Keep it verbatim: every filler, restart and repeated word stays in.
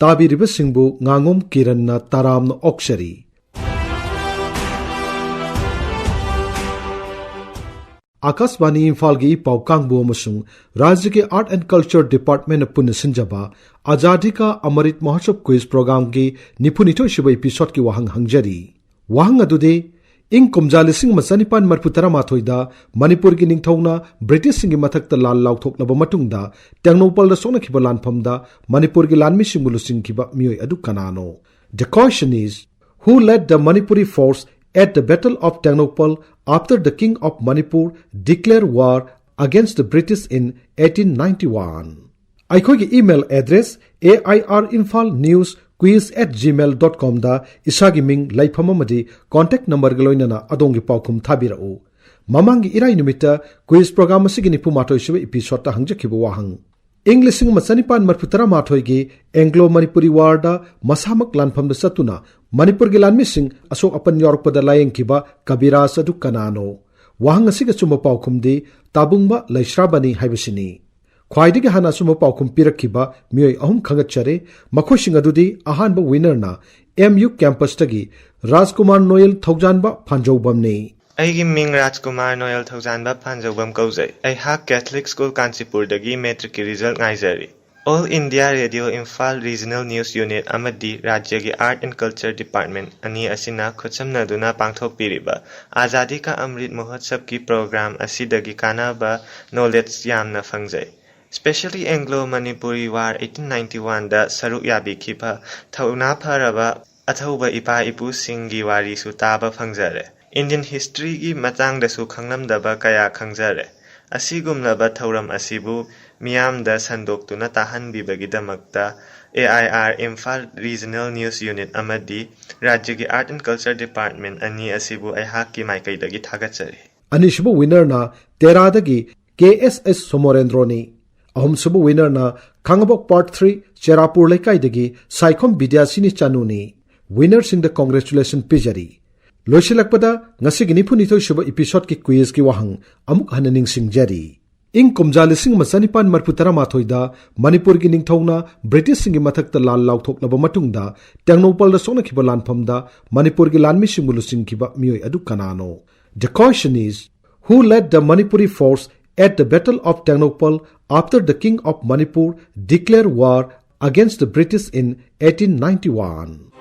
ꯇꯥꯕꯤꯔꯤꯕꯁꯤꯡꯕꯨ ꯉꯥꯉꯣꯝ ꯀꯤꯔꯟꯅ ꯇꯔꯥꯝꯅ ꯑꯣꯛꯆꯔꯤ꯫ ꯑꯥꯀꯥꯁꯕꯥꯅꯤ ꯏꯝꯐꯥꯜꯒꯤ ꯏ ꯄꯥꯎ ꯀꯥꯡꯕꯨ ꯑꯃꯁꯨꯡ ꯔꯥꯖ꯭ꯌꯒꯤ Art and Culture Department ꯅ ꯄꯨꯟꯅ ꯁꯤꯟꯖꯕ ꯑꯖꯥꯗꯤ ꯀꯥ ꯑꯃꯔꯤꯠ ꯃꯍꯣꯠꯁꯕ quiz programꯒꯤ ꯅꯤꯐꯨꯅꯤꯊꯣꯏ ꯁꯨꯕ episodeꯀꯤ ꯋꯥꯍꯪ ꯍꯪꯖꯔꯤ꯫ ꯋꯥꯍꯪ ꯑꯗꯨꯗꯤ, ꯏꯪ ꯀꯨꯝꯖꯥ ꯂꯤꯁꯤꯡ ꯑꯃ ꯆꯅꯤꯄꯥꯟ ꯃꯔꯤꯐꯨ ꯇꯔꯥꯃꯥꯊꯣꯏꯗ ꯃꯅꯤꯄꯨꯔꯒꯤ ꯅꯤꯡꯊꯧꯅ ꯕ꯭ꯔꯤꯇꯤꯁꯁꯤꯡꯒꯤ ꯃꯊꯛꯇ ꯂꯥꯟ ꯂꯥꯎꯊꯣꯛꯂꯕ ꯃꯇꯨꯡꯗ ꯇꯦꯡꯅꯧꯄꯜꯗ ꯁꯣꯛꯅꯈꯤꯕ ꯂꯥꯟꯐꯝꯗ ꯃꯅꯤꯄꯨꯔꯒꯤ ꯂꯥꯟꯃꯤꯁꯤꯡꯕꯨ ꯂꯨꯆꯤꯡꯈꯤꯕ ꯃꯤꯑꯣꯏ ꯑꯗꯨ ꯀꯅꯥꯅꯣ? The question is, who led the Manipuri force at the Battle of Tengnoupal after the King of Manipur declared war against the British in eighteen ninety-one? ꯑꯩꯈꯣꯏꯒꯤ email address A I R Imphal news quiz at gmail dot com ꯗ ꯏꯁꯥꯒꯤ ꯃꯤꯡ, ꯂꯩꯐꯝ ꯑꯃꯗꯤ contact numberꯒ ꯂꯣꯏꯅꯅ ꯑꯗꯣꯝꯒꯤ ꯄꯥꯎꯈꯨꯝ ꯊꯥꯕꯤꯔꯛꯎ꯫ ꯃꯃꯥꯡꯒꯤ ꯏꯔꯥꯏ ꯅꯨꯃꯤꯠꯇ quiz program ꯑꯁꯤꯒꯤ ꯅꯤꯐꯨ ꯃꯥꯊꯣꯏ ꯁꯨꯕ episodeꯇ ꯍꯪꯖꯈꯤꯕ ꯋꯥꯍꯪ꯫ ꯏꯪ ꯂꯤꯁꯤꯡ ꯑꯃ ꯆꯅꯤꯄꯥꯟ ꯃꯔꯤꯐꯨ ꯇꯔꯥꯃꯥꯊꯣꯏꯒꯤ Anglo Manipuri Warꯗ ꯃꯁꯥꯃꯛ ꯂꯥꯟꯐꯝꯗ ꯆꯠꯇꯨꯅ ꯃꯅꯤꯄꯨꯔꯒꯤ ꯂꯥꯟꯃꯤꯁꯤꯡ ꯑꯁꯣꯛ ꯑꯄꯟ ꯌꯥꯎꯔꯛꯄꯗ ꯂꯥꯌꯦꯡꯈꯤꯕ ꯀꯕꯤꯔꯥꯖ ꯑꯗꯨ ꯀꯅꯥꯅꯣ? ꯋꯥꯍꯪ ꯑꯁꯤꯒꯤ ꯑꯆꯨꯝꯕ ꯄꯥꯎꯈꯨꯝꯗꯤ ꯇꯥꯕꯨꯡꯕ ꯂꯩꯁ꯭ꯔꯥꯕꯅꯤ ꯍꯥꯏꯕꯁꯤꯅꯤ꯫ ꯈ꯭ꯋꯥꯏꯗꯒꯤ ꯍꯥꯟꯅ ꯑꯆꯨꯝꯕ ꯄꯥꯎꯈꯨꯝ ꯄꯤꯔꯛꯈꯤꯕ ꯃꯤꯑꯣꯏ ꯑꯍꯨꯝ ꯈꯪꯒꯠꯆꯔꯦ꯫ ꯃꯈꯣꯏꯁꯤꯡ ꯑꯗꯨꯗꯤ, ꯑꯍꯥꯟꯕ winnerꯅ M U campuseꯇꯒꯤ ꯔꯥꯖꯀꯨꯃꯥꯔ ꯅꯣꯌꯦꯜ ꯊꯧꯖꯥꯟꯕ ꯐꯥꯟꯖꯧꯕꯝꯅꯤ꯫ ꯑꯩꯒꯤ ꯃꯤꯡ ꯔꯥꯖꯀꯨꯃꯥꯔ ꯅꯣꯌꯦꯜ ꯊꯧꯖꯥꯟꯕ ꯐꯥꯟꯖꯧꯕꯝ ꯀꯧꯖꯩ꯫ ꯑꯩꯍꯥꯛ Catholic School ꯀꯥꯟꯆꯤꯄꯨꯔꯗꯒꯤ matricꯀꯤ result ꯉꯥꯏꯖꯔꯤ꯫ All India Radio Imphal Regional News Unit ꯑꯃꯗꯤ ꯔꯥꯖ꯭ꯌꯒꯤ Art and Culture Department ꯑꯅꯤ ꯑꯁꯤꯅ ꯈꯨꯠꯁꯝꯅꯗꯨꯅ ꯄꯥꯡꯊꯣꯛꯄꯤꯔꯤꯕ ꯑꯖꯥꯗꯤ ꯀꯥ ꯑꯃ꯭ꯔꯤꯠ ꯃꯍꯣꯠꯁꯕꯀꯤ program ꯑꯁꯤꯗꯒꯤ ꯀꯥꯟꯅꯕ knowledge ꯌꯥꯝꯅ ꯐꯪꯖꯩ꯫ Specially Anglo Manipuri War eighteen ninety-oneꯗ ꯁꯔꯨꯛ ꯌꯥꯕꯤꯈꯤꯕ ꯊꯧꯅꯥ ꯐꯔꯕ ꯑꯊꯧꯕ ꯏꯄꯥ ꯏꯄꯨꯁꯤꯡꯒꯤ ꯋꯥꯔꯤꯁꯨ ꯇꯥꯕ ꯐꯪꯖꯔꯦ꯫ Indian historyꯒꯤ ꯃꯇꯥꯡꯗꯁꯨ ꯈꯪꯂꯝꯗꯕ ꯀꯌꯥ ꯈꯪꯖꯔꯦ꯫ ꯑꯁꯤꯒꯨꯝꯂꯕ ꯊꯧꯔꯝ ꯑꯁꯤꯕꯨ ꯃꯤꯌꯥꯝꯗ ꯁꯟꯗꯣꯛꯇꯨꯅ ꯇꯥꯍꯟꯕꯤꯕꯒꯤꯗꯃꯛꯇ A I R Imphal Regional News Unit ꯑꯃꯗꯤ ꯔꯥꯖ꯭ꯌꯒꯤ Art and Culture Department ꯑꯅꯤ ꯑꯁꯤꯕꯨ ꯑꯩꯍꯥꯛꯀꯤ ꯃꯥꯏꯀꯩꯗꯒꯤ ꯊꯥꯒꯠꯆꯔꯤ꯫ ꯑꯅꯤꯁꯨꯕ winnerꯅ ꯇꯦꯔꯥꯗꯒꯤ K S S ꯁꯣꯃꯣꯔꯦꯟꯗ꯭ꯔꯣꯅꯤ꯫ ꯑꯍꯨꯝꯁꯨꯕ winnerꯅ ꯈꯥꯡꯉꯕꯣꯛ Part three ꯆꯦꯔꯥꯄꯨꯔ ꯂꯩꯀꯥꯏꯗꯒꯤ ꯁꯥꯏꯈꯣꯝ ꯕꯤꯗ꯭ꯌꯥꯁꯤꯅꯤ ꯆꯅꯨꯅꯤ꯫ Winnerꯁꯤꯡꯗ congratulation ꯄꯤꯖꯔꯤ꯫ ꯂꯣꯏꯁꯤꯜꯂꯛꯄꯗ ꯉꯁꯤꯒꯤ ꯅꯤꯐꯨꯅꯤꯊꯣꯏ ꯁꯨꯕ episodeꯀꯤ quizꯀꯤ ꯋꯥꯍꯪ ꯑꯃꯨꯛ ꯍꯟꯅ ꯅꯤꯡꯁꯤꯡꯖꯔꯤ꯫ ꯏꯪ ꯀꯨꯝꯖꯥ ꯂꯤꯁꯤꯡ ꯑꯃ ꯆꯅꯤꯄꯥꯟ ꯃꯔꯤꯐꯨ ꯇꯔꯥꯃꯥꯊꯣꯏꯗ ꯃꯅꯤꯄꯨꯔꯒꯤ ꯅꯤꯡꯊꯧꯅ ꯕ꯭ꯔꯤꯇꯤꯁꯁꯤꯡꯒꯤ ꯃꯊꯛꯇ ꯂꯥꯟ ꯂꯥꯎꯊꯣꯛꯂꯕ ꯃꯇꯨꯡꯗ ꯇꯦꯡꯅꯧꯄꯜꯗ ꯁꯣꯛꯅꯈꯤꯕ ꯂꯥꯟꯐꯝꯗ ꯃꯅꯤꯄꯨꯔꯒꯤ ꯂꯥꯟꯃꯤꯁꯤꯡꯕꯨ ꯂꯨꯆꯤꯡꯈꯤꯕ ꯃꯤꯑꯣꯏ ꯑꯗꯨ ꯀꯅꯥꯅꯣ? The question is, who led the Manipuri force at the Battle of Tengnoupal after the King of Manipur declared war against the British in eighteen ninety-one?